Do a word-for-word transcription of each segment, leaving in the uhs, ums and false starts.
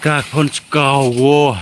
Ka khon chkaw wo.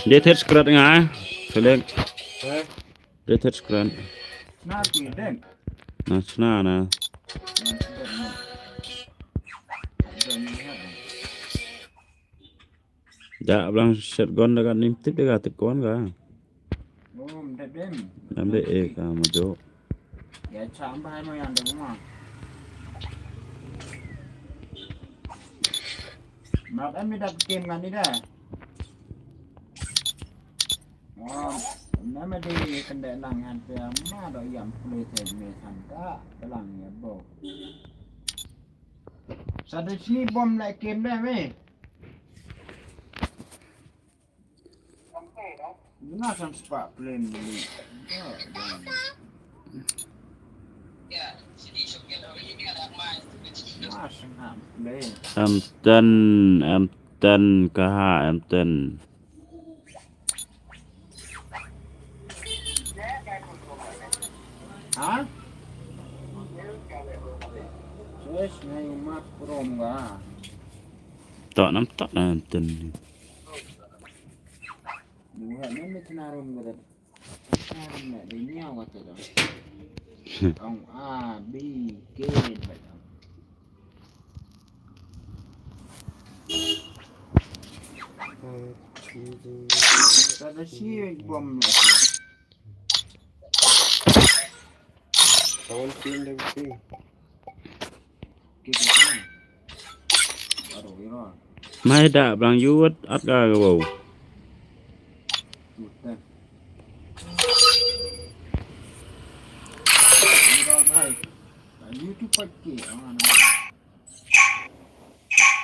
Dei third scratch nga, eh. Select. Dei third scratch. Na chna na. Da blang shotgun da ka nim tip da ka tip kon ka. Oh, mdem. Nam de e ka ma jo. Ya cham bai mo yan de ma. Map em ni da game ngan ni da. Oh, nam de kan de lang han pe ma do yam play te me san ka lang ya bo. Sa de sini bom la game de me. Nga sam spah plane ni. Nga sam plane. Em ten, em ten ka ha, em ten. Ha? Yes, na yung mat prom ga. Tok nam tok nam ten. Buat ni mesti narum ga. Narum na dia nyawa tu dah. Ong A, B, K, baik. Kada shi bom la. Kawan pin da pin. Mai da blang yut at ga go.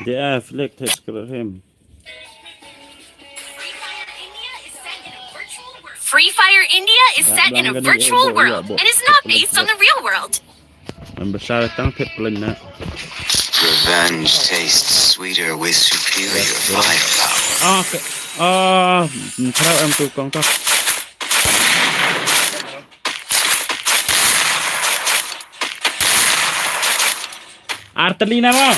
They are afflicted, kill him. Free Fire India is set in a virtual world and is not based on the real world. Em besar tang thep kelen na. Revenge tastes sweeter with superior firepower. Ah, ke. Ah, ntra em tu kong tu. Artelina mo.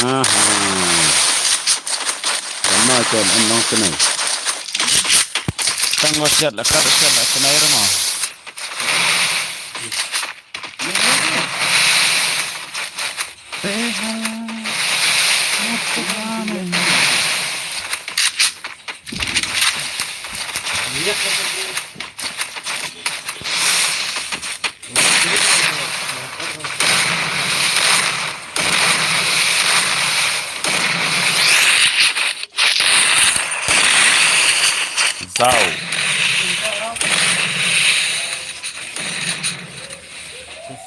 Aha. Tama chen en nong kenai. Tang wa siat la kat siat la kenai rama. Zau.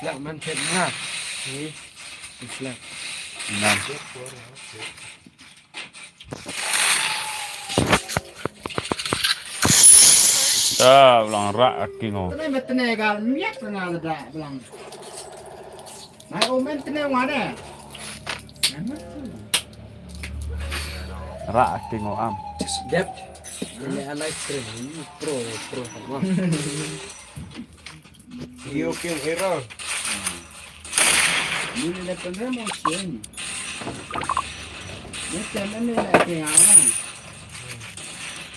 Slap man phet na. Slap. Nan. Ah, blang rak aking o. Tene metene gal miak tengah ledak blang. Nai omen tene wade. Rak aking o am. Dep. Ini live stream. Pro, pro, pro. Yo king error. Ni le pendre mo sien. Ni tene ni le king awa.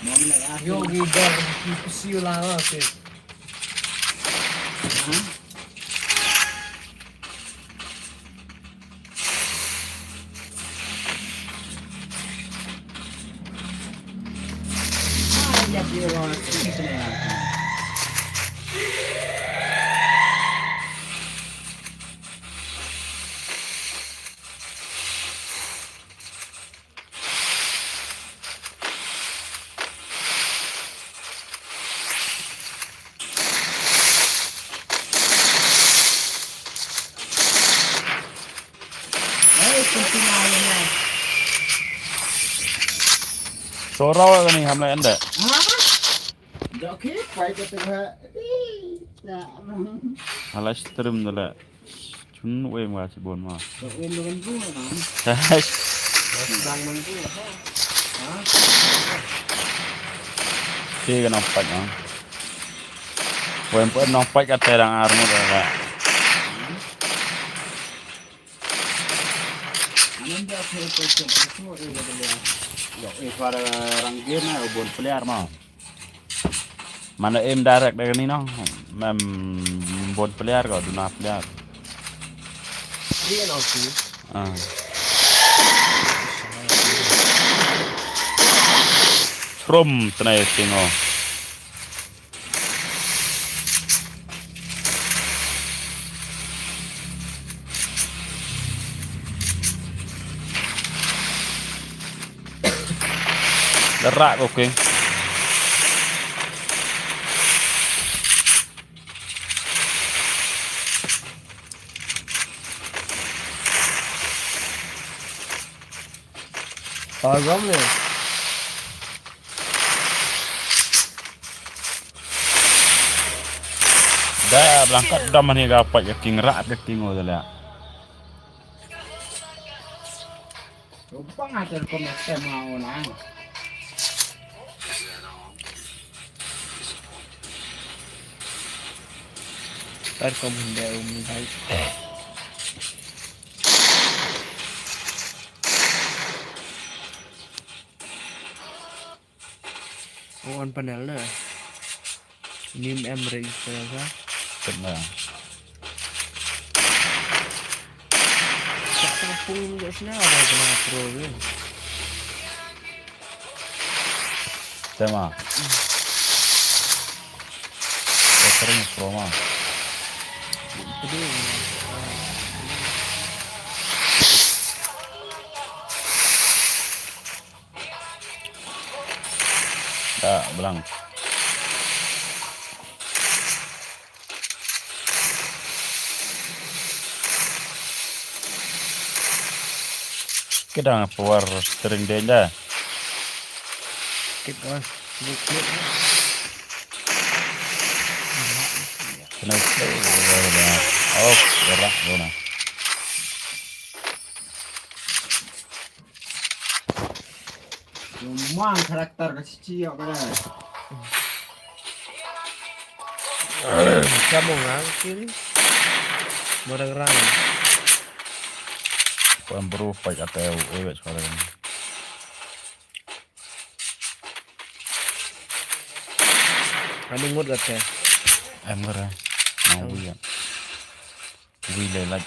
Mom le a. Yo gi dar ki kusi la wa se. Ha? Sorau ka ni hamla enda. Hala stream dala. Chun wei ma si bon ma. Wei ma kan bu ma. Hai. Dang man bu ha. Ha. Ti ka nong pait ma. Wei ma nong pait ka te dang ar mo da. Nan da ke ko ko ko e da da. Yo e para rang game na bon player ma. Mano em direct da kani no. Mem bon player ko duna player. Dia no si. Ah. From tnai tingo. Rak ko king. Agam ne. Da blang kat dam ni ga pat ya king rak ya king o da la. Rupa ngajar komentar mau nang. Tar kom hinde um ni hai. Panel na. Nim em register ka. Kena. Tak tampung juga sini ada kena pro ke. Tema. Sering pro mah. Aduh. Da blang. Kidang power steering dei da. Kit on. Kena slow. Oh, berat guna. Cuma karakter kecil apa dah? Kamu ngang kiri. Merang-rang. Kuan bro pai kata eh wet suara ini. Anu ngut kata. Em ngera. Mau buya. Wi le lait.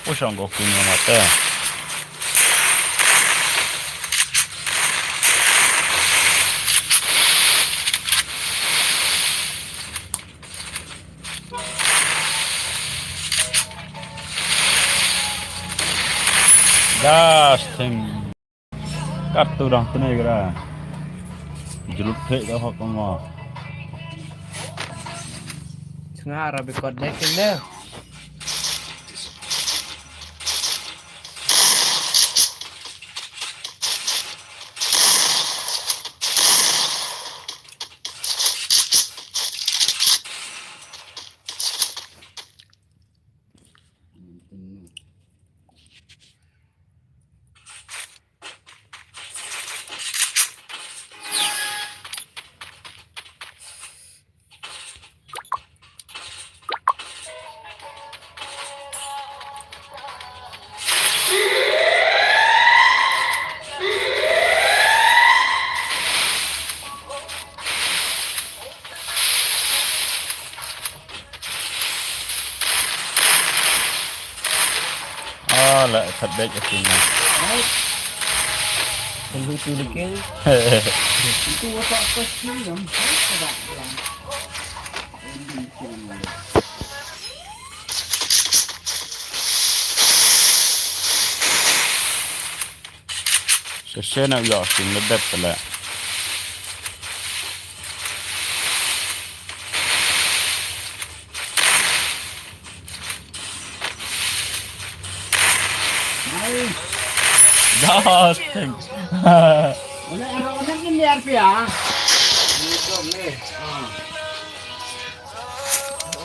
Push on go king mata. Gas thing. Kat tu dah tu ni kira. Jelut thik dah hok kong. Tengah rabi kot dek ni. Ah, la, that bad, okay, man. Right. Can we do it again? Itu watak pasti yang saya tak bilang. Shisha na ïoh sting na dep pala. Nice. Dah sting. Wala, ano, ano yung R P, ah?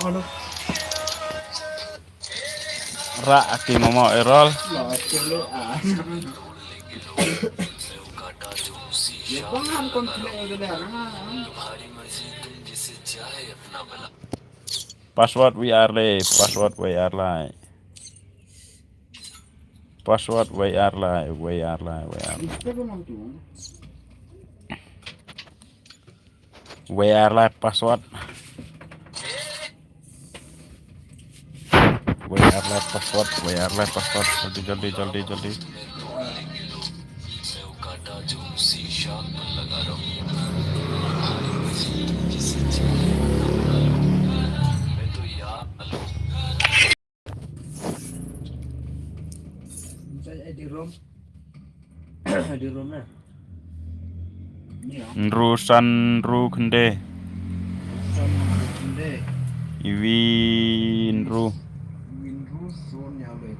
Ano? Rak aki mama erol. Password we are live. Password we are live. Password we are live. We are live. We are live. We are live password. We are live password. We are live password. Jaldi, jaldi, jaldi, jaldi. Inside A D room. A D room na. Ni ya. Hynru san hynru khyndai. San hynru khyndai. Iwi hynru. Iwi hynru san hynru.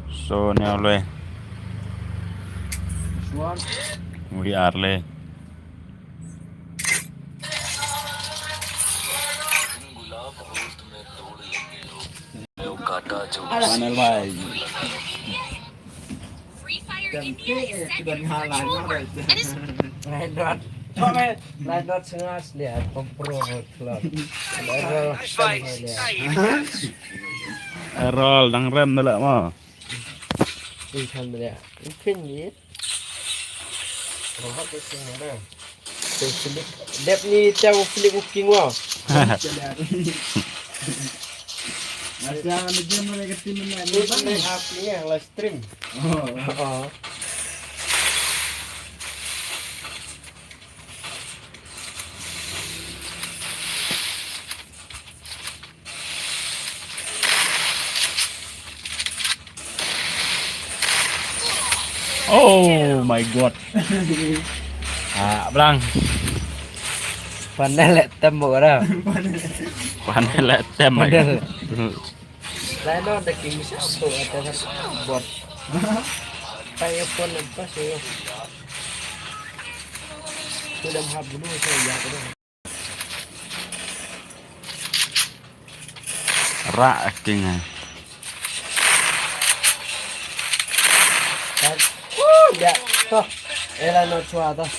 San hynru. Suan. Iwi ar lai. Panel bhai. Line not. Line not sengas liat, kompro klot. Error, dang rem na la mo. Ih, kan liat. Mungkin ni. Rohat tu sing ada. Tu Philip. Dep ni tiang Philip King wa. Masa ni game mana ke tim ni? Ni ni hap ni ya, live stream. Oh. Oh. Oh my god. Ah, blang. Panel tem mo ra. Panel tem mo. Panel. Lai no the king shop to at the bot. Tayo phone nagpas yo. Sudah maha bunuh saya ya. Ra acting ai. Kan? Woo, ya. Toh. Ela no chua toh.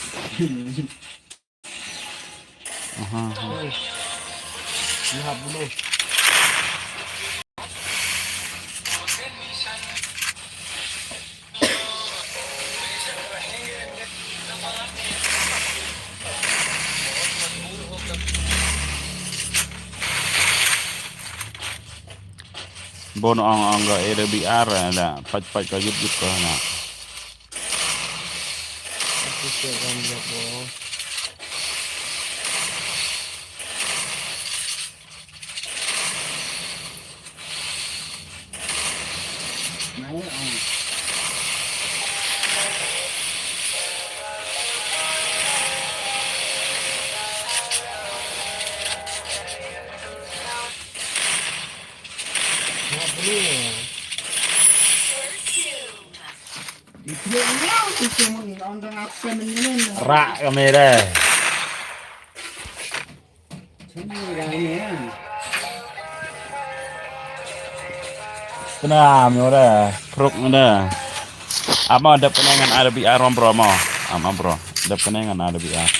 Aha, aha. Ni ha bunuh. Bon ong ong ka A W R da pat pat ka yup yup ka na. Ra kamera. Tena mora prok mora. Ama dep kena ngan R B R rom bro mo. Ama bro dep kena ngan R B R.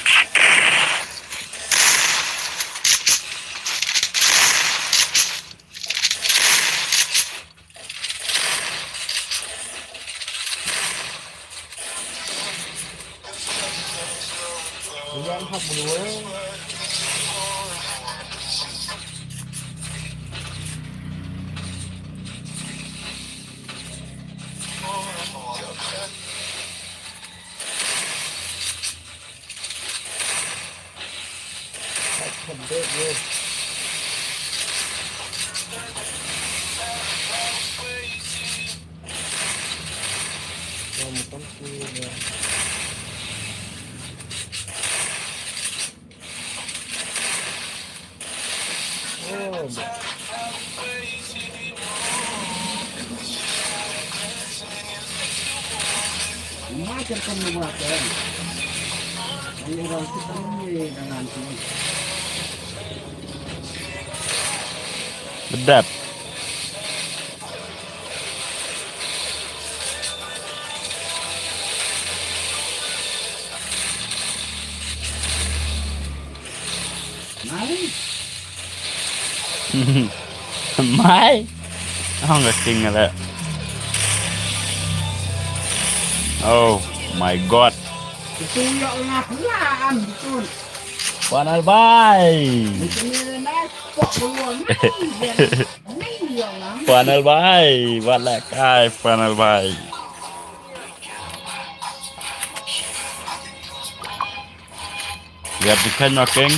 Bedap. Mai. Mai. Ong ka king le. Oh my god. Itu ya ngah lan betul. Panel bai. Itu ni nak pok dulu. Panel bai, wat la kai panel bai. Ïa pikan ma keng.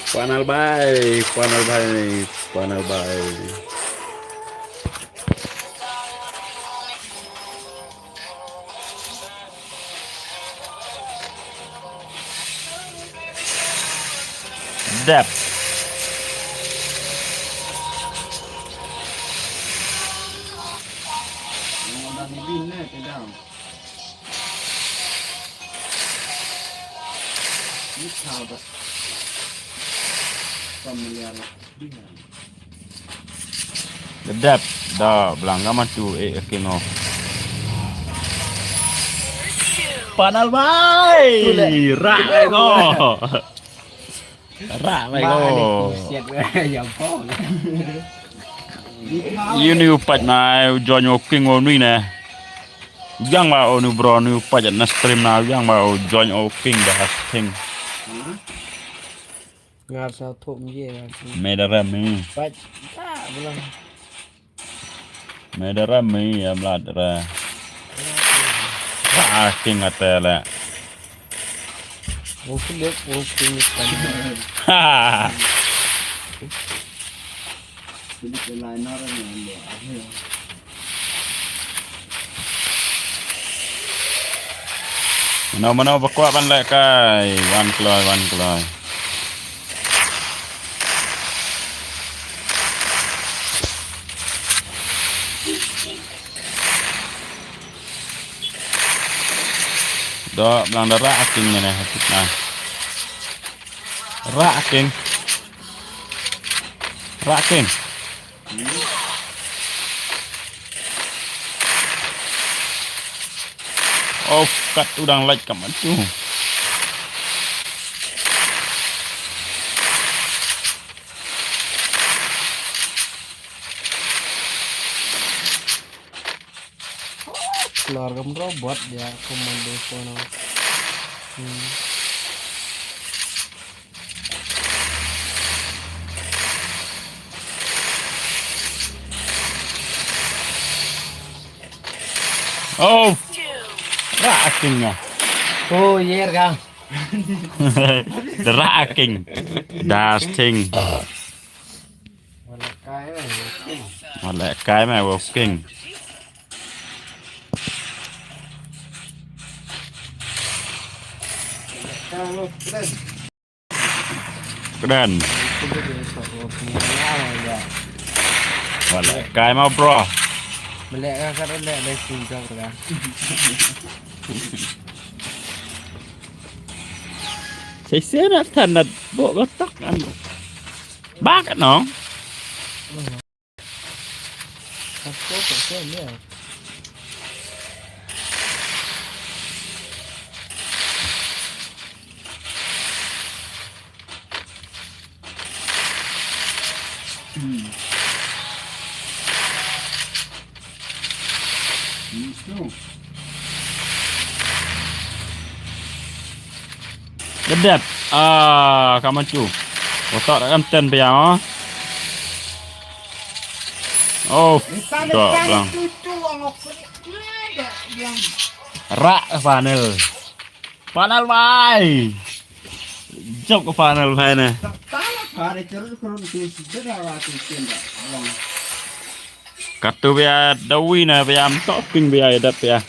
Panel bai, panel bai, panel bai. Dep. Dedap da blang ka matu e king o. Panal bai. Rak ko. Rak bai ko. Uni u pat na u join o king o nui ne. Yang ba o nu bro nu pat na stream na yang ba o join o king da has thing. Ngar sa thum ye. Me da ram me. Pat ta blang. Me da ram me ya mlad ra. Ah king atela. Wo king wo king. Ha. Mano mano ba kwah ban leh kai wan kloi wan kloi. Dok blang da rak king ne ha kit na. Rak king. Rak king. Oh, kat u dang lait ka matu. Keluar kam robot ya komando kono. Hmm. Oh. Rak king ya. Oh, yer ka. Rak king. Das ting. Wala kai mai walking. Kren. Wala kai ma bro. Melek ka kat melek dai sing jong ka. Sese na standard bo gotok an. Bak no. Dedep. Ah, ka manchu. Otak dah kan ten pia. Oh, dah blang. Rak panel. Panel bai. Jop ka panel bai ne. Katu bia dawi na bia mtok ping bia dap bia.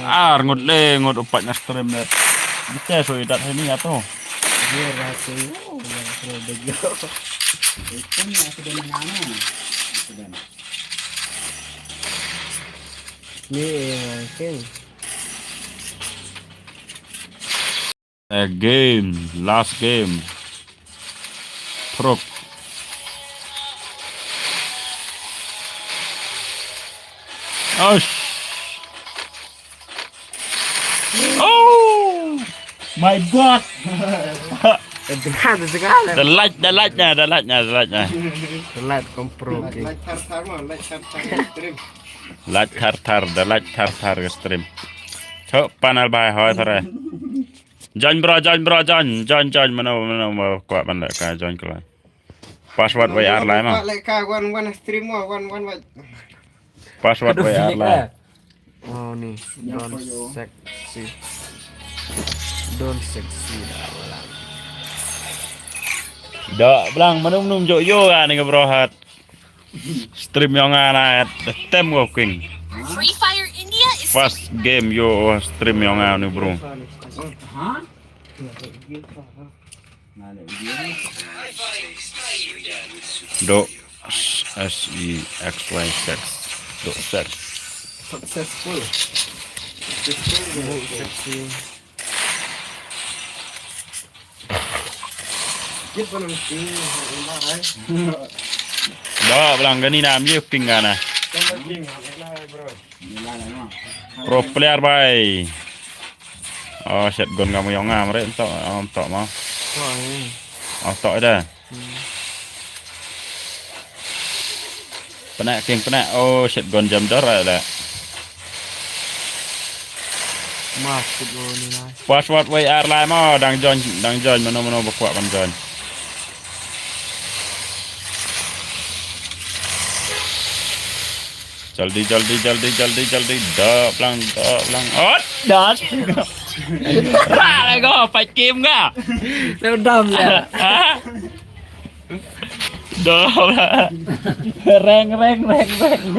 Ar ngut le ngut upat na stream net. Bite so idat hini ato. Ni eh king. A game, last game. Prok. Osh. Oh my god. The light, the light nya, the light nya, the light nya. The light kom pro king. Light thar thar ma, light thar thar stream. Light thar thar, the light thar thar stream. Chok panel bai hoi thare. Join bro, join bro, join, join, join, mano, mano, mano, kwah ban leh ka join kloi. Password wei ar lai ma. Leh ka wan wan stream mo wan wan wan. Password wei ar lai. Oh ni, don sexy. Don sexy dah wala. Dah blang menung nung jok yo ka ni ke bro hat. Stream yong nga na tem ko king. Free Fire India is first game yo stream yong nga ni bro. Do S E X Y sex. Do sex. Successful. Successful. Doh, blang kane na ym ïoh king kane. Pro player bhai. Oh, shotgun kam ïong ngam re, ym toh, ym toh mo. Ym toh da. Pyneh king pyneh. Oh, shotgun jam dor re da. Mas kut lo ni lai. Password wei ar lai mo, dang join, dang join, mano mano ba kwah ban join. Jaldi, jaldi, jaldi, jaldi, jaldi. Doh blang, doh blang. Oh, doh. Ra lah ko, fight game ka. Doh blang. Reng, reng, reng, reng.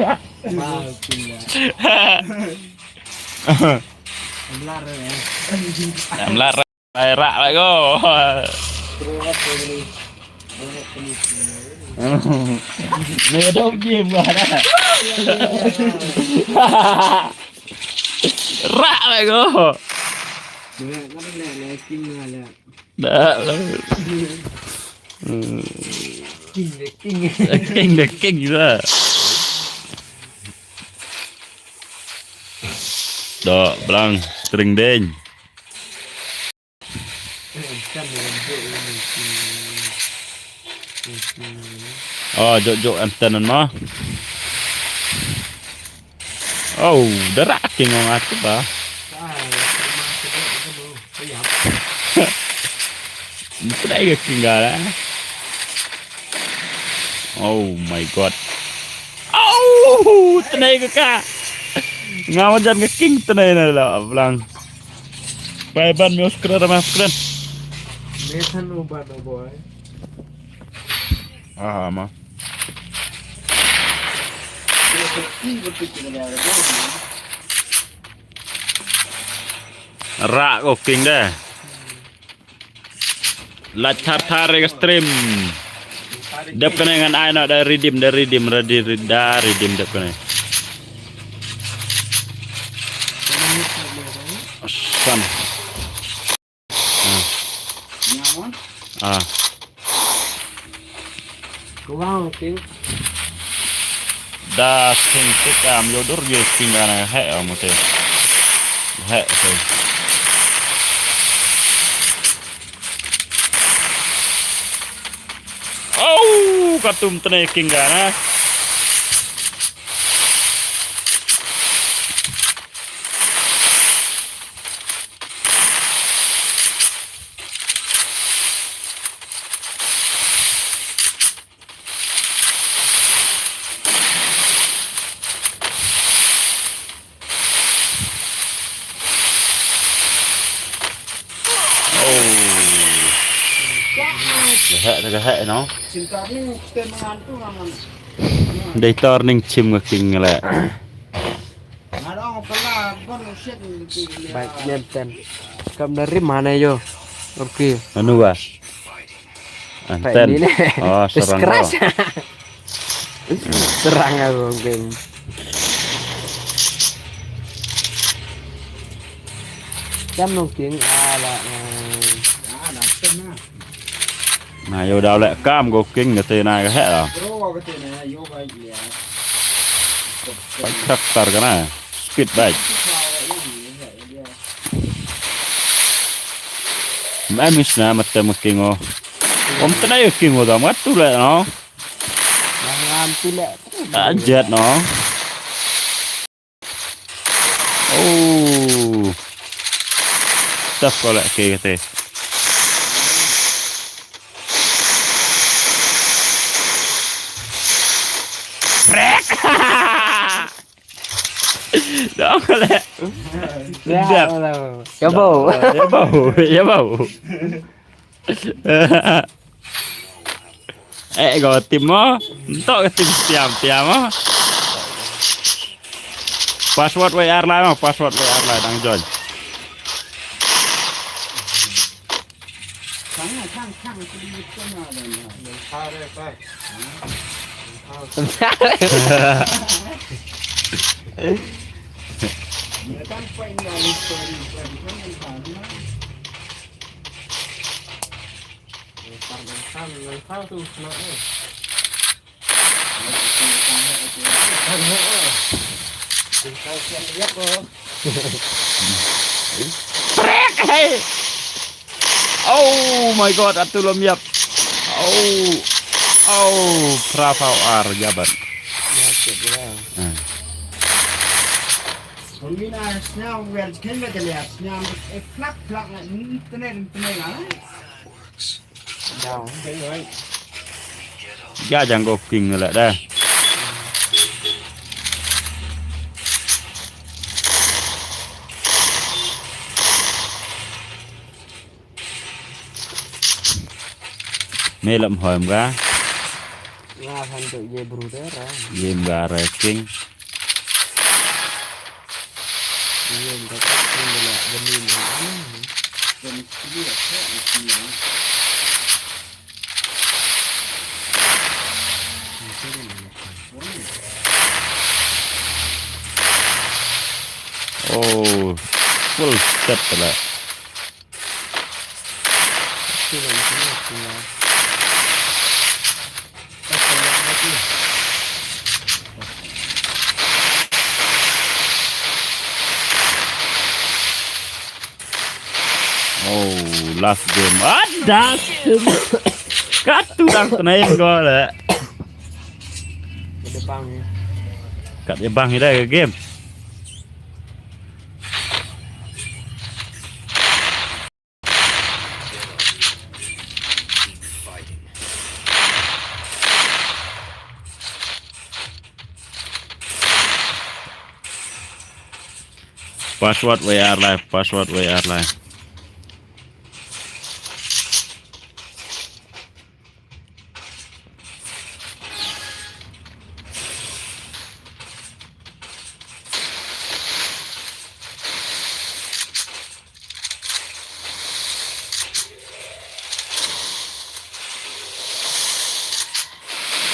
Ym lah re. Ai rak lah ko. Ni dong game ko na. Rak lah ko. Dah lah. King the king. King the king lah. Doh blang string ding. Oh, jok jok anten ma. Oh, da rak king ong atu ba. Trai ga king ga la. Oh my god. Oh, trai ga ka. Nga ma jan ga king trai na la blang. Bai ban mi uskret ma uskret. Nathan u ban u boy. Ah, ma. Rak ko king de. Lait thar thar ka stream. Dep kane ngan ai noh da redeem, da redeem, ready, da redeem dep kane. San. Ah. Ah. Ko bang king. Da king tik am yo dur yo king ana he am te. He te. Au, katum tene king ana. Oh. Ka heh, ka heh noh. Dei turning chim ka king leh. Bai nyen ten. Kam na rim hane yo. Okay. Anu ba? Anten. Oh, serang. Serang aku, geng. Kam nong king ala. Na yo daw leh kam ko king kate na ka heh la. Pai traktor kana. Speed bike. Em is na matem king o. Om tenai king o dam kat tu leh no. Ngam tu leh. Ajat no. Oh. Taf ko leh ke kate. Prek. Dong ko leh. Ya bau. Ya bau. Ya bau. Eh, go team mo. Ntok ke team tiam tiam mo. Password W R lai mo, password W R lai dang join. Prek, hey! Oh my God, atu lom yap. Oh, oh, phra phaw ar jabat. Ah. Pynmih na sñiaw wer jingkheiñ ba ka liar sñiaw, eh, plak plak na internet internet na. Down. Ya jang ko king la da. Me lam hoi mga. Nga han tu ye brother. Ye mga ra king. Ye mga king de la bani. Oh, full step pala. Oh, last game. Ah, das. Kat tu dang tenai ko le. Kat ya bang ida game. Password W R live, password W R live.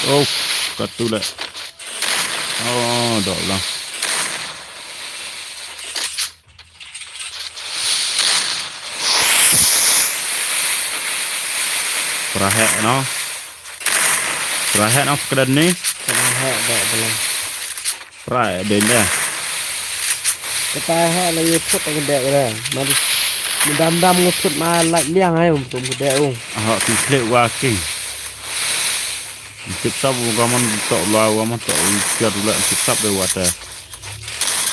Oh, katula. Oh, dok lang. Prahe no. Prahe no pekeden ni. Prahe dok belang. Prahe den ya. Kita ha la ye put ke dek le. Mari dam dam ngu put ma la liang ai um tum ke dek um. Ah, ki klik wa king. Tip sap u gaman tok lua u gaman tok u kiat u la tip sap de wa ta.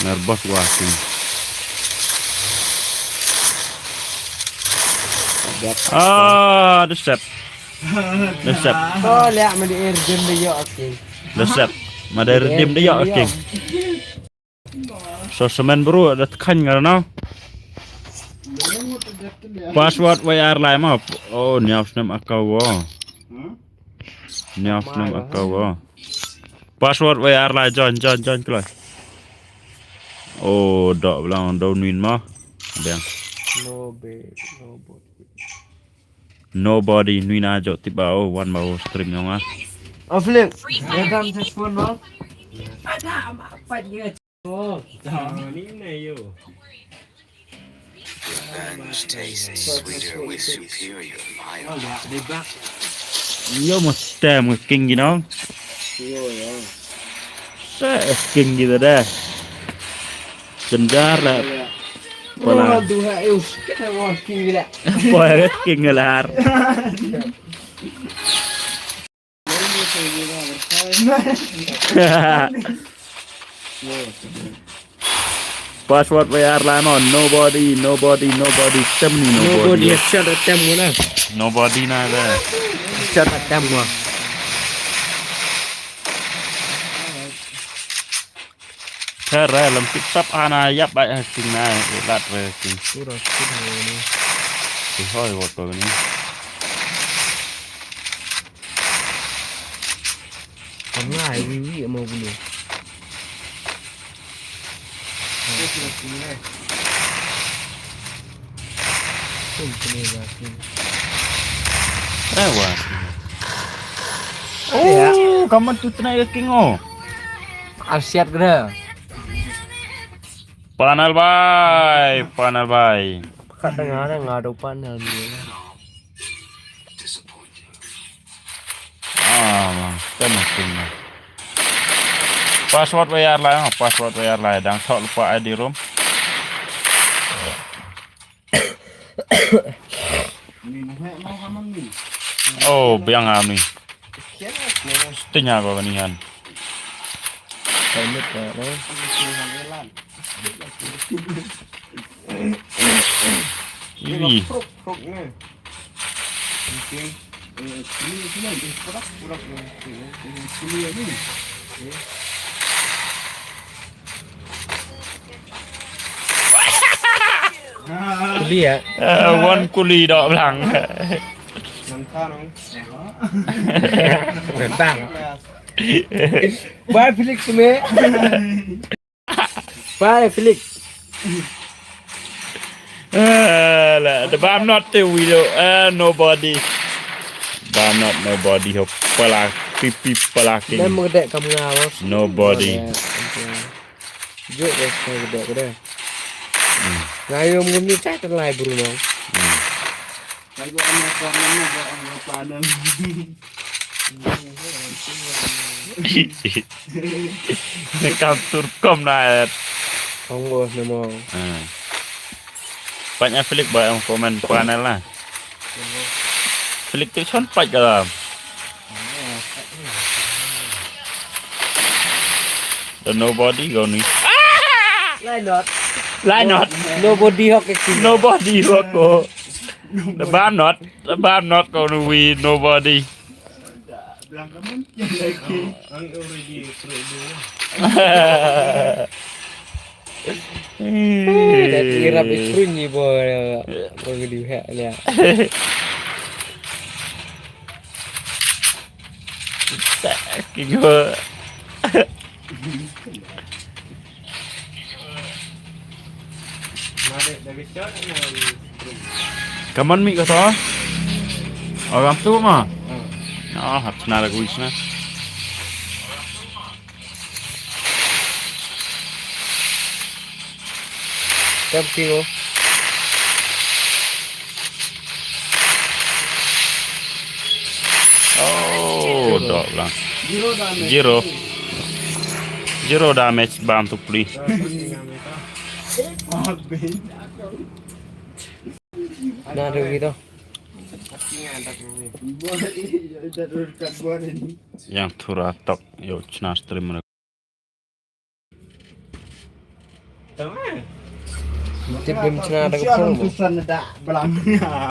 Nervous wa king. Ah, desep. Desep. Oh, liak ma di er dim de yok king. Desep. Ma di er dim de yok king. So semen bro da tkan ngarna. Password W R lai ma. Oh, niaw snem akaw wo. Niaw snem akaw wo. Password W R lai join join join kloi. Oh, dok belang do nuin ma. Bang. No be, no be. Nobody nuin a jok tip ba o wan ba o stream yong a. Oh, Philip. Welcome to phone, no? Oh, ni na yo. Revenge tastes sweeter with superior fire. Yo mo stem with king, you know? Yo, yo. Sa king gitu dah. Kendar lah. Pala. Pala. Pala king lah. Password W R lai mo. Nobody, nobody, nobody. Tem ni nobody. Nobody, headshot attempt mo na. Nobody na da. Headshot attempt mo. Her re lam tip tap ana yap bai ha king na lat re king. Pura king ni. Ti hoi wat ko ni. Kam ngai wi wi mo bulu. Kum kene ba king. Eh wa. Oh, kaman tu tnai ka king oh. Arsiat kena. Panel bai, panel bai. Kat tengah ada ngadu panel ni. Ah, ma, kan ma pin ma. Password wa ïar lai, ah, password wa ïar lai, dang thoh lypa I D room. Oh, biang am ni. Sting ha ko kani han. Ih. Kuli ya. Eh, wan kuli dok blang. Nantang. Bye, Felix, me. Bye, Felix. Eh, la, the bam not the video. Eh, nobody. Bam not nobody. Ho pala pipi pala king. Dem gede kam nga, bos. Nobody. Juk, bos, gede, gede. Hmm. Nga yom gum ni chat lai, Bruno. Hmm. Kai ko ama ko ama ko ama padan. Ni kam tur kom na et. Kong bos namo. Ah. Panya Felix ba em komen panel lah. Felix tu son pat kalam. The nobody go ni. Line not. Line not. Nobody hok ke sini. Nobody hok ko. The bam not. The bam not ko nui nobody. Dah irap ikruny bo. Bo gedi hek lia. Saking bo. Kaman mi kata? Orang tu ma? Ah, hap sna lagu isna. Kam kilo. Oh, dok lang. Zero damage. Zero. Zero damage bam tu pli. Na de gitu. Yang thura tok yo chna stream. Tip dim chna da ka phone mo. Pesan da belang.